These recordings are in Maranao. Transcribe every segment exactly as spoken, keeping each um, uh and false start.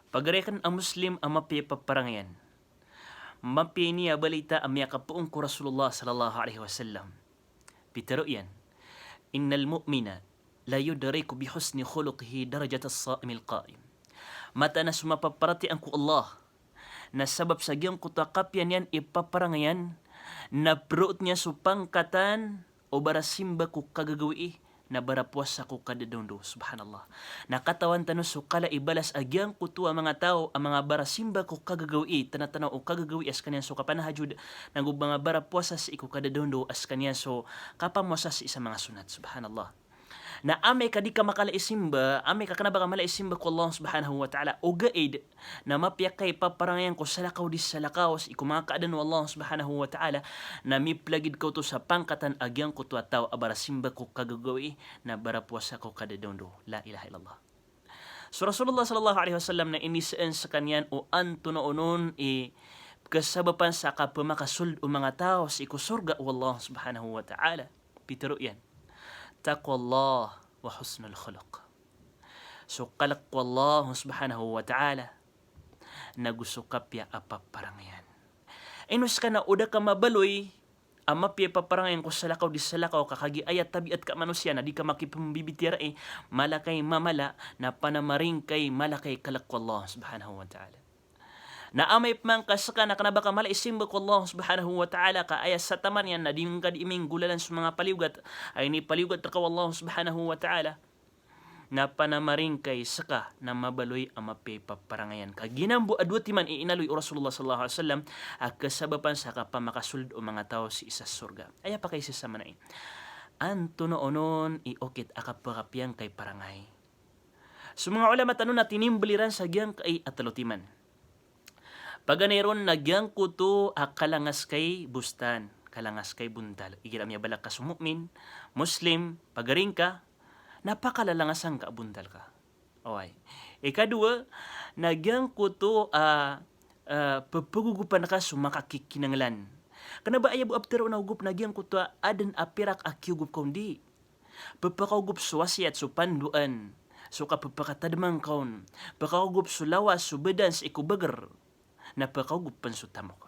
Pagari akn a Muslim a mapiya i paparangayan. Mapiya ini a balita a miyakapoon ko Rasulullah sallallahu alaihi wasallam. Pitaro iyan, "Innal mu'mina la yudriku bi husni khuluqihi darajatas sa'imil qa'im." Mataan a so mapaparatiyaya ko Allah na sabap sa giyangkoto a kapiya niyan i paparangayan na pharoot niyan so pangkatan o barasimba ko kagagawii na barapowasa ko kadadaondo. Subhanallah. Na katawan tano so kala i balas a giyangkoto a manga taw a manga barasimba ko kagagawii, tano-tano o kagagawii a skaniyan so kapanahajud, nago manga barapowasa sii ko kadadaondo a skaniyan so kapamowasa sii sa manga sonat. Subhanallah. Na amay ka di ka makala i simba, amay ka kna ba ka mala i simba ko Allah subhanahu wa ta'ala, ogaid na mapiya ka i paparangayan ko salakaw di salakaw sii ko manga kaadn o Allah subhanahu wa ta'ala, na miplagid ka oto sa pangkatan a giyangkoto a taw a barasimba ko kagagawii na barapowasa ko kadadaondo. La ilaha illallah. So Rasulullah sallallahu alaihi wasallam na inisaan skaniyan o antonaa onon i kasabapan sa kapamakasold o manga taw sii ko sorga o Allah subhanahu wa ta'ala. Pitaro iyan, "Taqwallah wa husnul khuluq." So kalk ko Allah subhanahu wa ta'ala, nago so kapiya a paparangayan. Ino ska na o da ka mabaloy a mapiya i paparangayan ko salakaw di salakaw ka kagiya aya tabiat ka a manosiya na di ka makipmbibitiyarai, mala ka i mamala, na panamaring ka i mala ka i kalk ko Allah subhanahu wa ta'ala. Na amay pman ka ska na kna ba ka mala i simba ko Allah subhanahu wa ta'ala ka aya sataman iyan na di ngka di iminggolalan so manga paliyogat a inipaliyogat rka o Allah subhanahu wa ta'ala, na panamaring ka i ska na mabaloy a mapiya i paparangayan ka. Giyanan bo a dowa timan i inaloy o Rasulullah sallallahu alaihi wasallam a kasabapan sa kapamakasold o manga taw sii sa sorga. Aya pakaisasamanai, antonaa onon i okit a kapakapiya ngka i parangay. So manga ulama tano na tinimbl iran sa giyangkai a tlo timan. Paganay ron na giyangkoto a kalangas ka i bostan, kalangas ka i bontal. Igira miyabalak ka so mu'min, Muslim, pagari ngka, na pakalalangasan ka a bontal ka. Oway. Ikadowa, na giyangkoto a, a, pphgogopan ka so makakikinanglan. Kna ba aya bo a ptharoon a ogop na giyangkoto a adn a pirak a kiyogop ka on di. Pphakaogop so wasiyat, so pandoan, so kappakatadman ka on, pphakaogop so lawas, so badan sii ko bagr, na pphakaogop pn so tamok.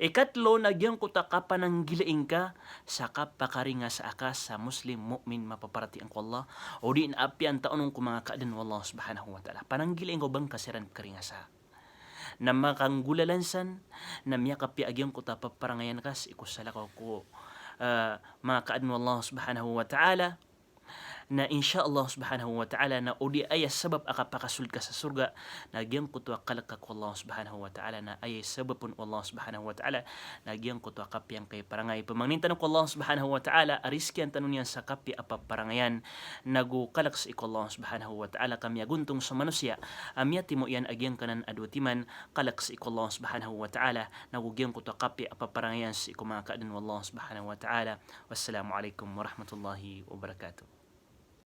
Ikatlo na giyangkoto a kapananggilai ngka sa kapakaringasa aka sa Muslim, mu'min, mapaparatiyaya ko Allah, odi na apiya antaa onon ko manga kaadn o Allah subhanahu wa ta'ala. Pananggilai ngka o ba ngka siran pkaringasa. Na makanggolalan san, na miyakapiya a giyangkoto a paparangayan ka sii ko salakaw ko, ah, manga kaadn o Allah subhanahu wa ta'ala. Na insha Allah subhanahu wa ta'ala, na odi aya sabap a kapakasold ka sa sorga, na giyangkoto a kalk ka ko Allah subhanahu wa ta'ala, na aya sabap on o Allah subhanahu wa ta'ala, na giyangkoto a kapiya ngka i parangay. Pamangnin tano ko Allah subhanahu wa ta'ala a rizkian tano niyan sa kapiya a paparangayan, nago kalk sii ko Allah subhanahu wa ta'ala ka miyagontong so manosiya a miyatimo iyan a giyangkanan a dowa timan, kalk sii ko Allah subhanahu wa ta'ala, nago giyangkoto a kapiya a paparangayan sii ko manga kaadn o Allah subhanahu wa ta'ala. Wassalamu alaikum warahmatullahi wabarakatuh.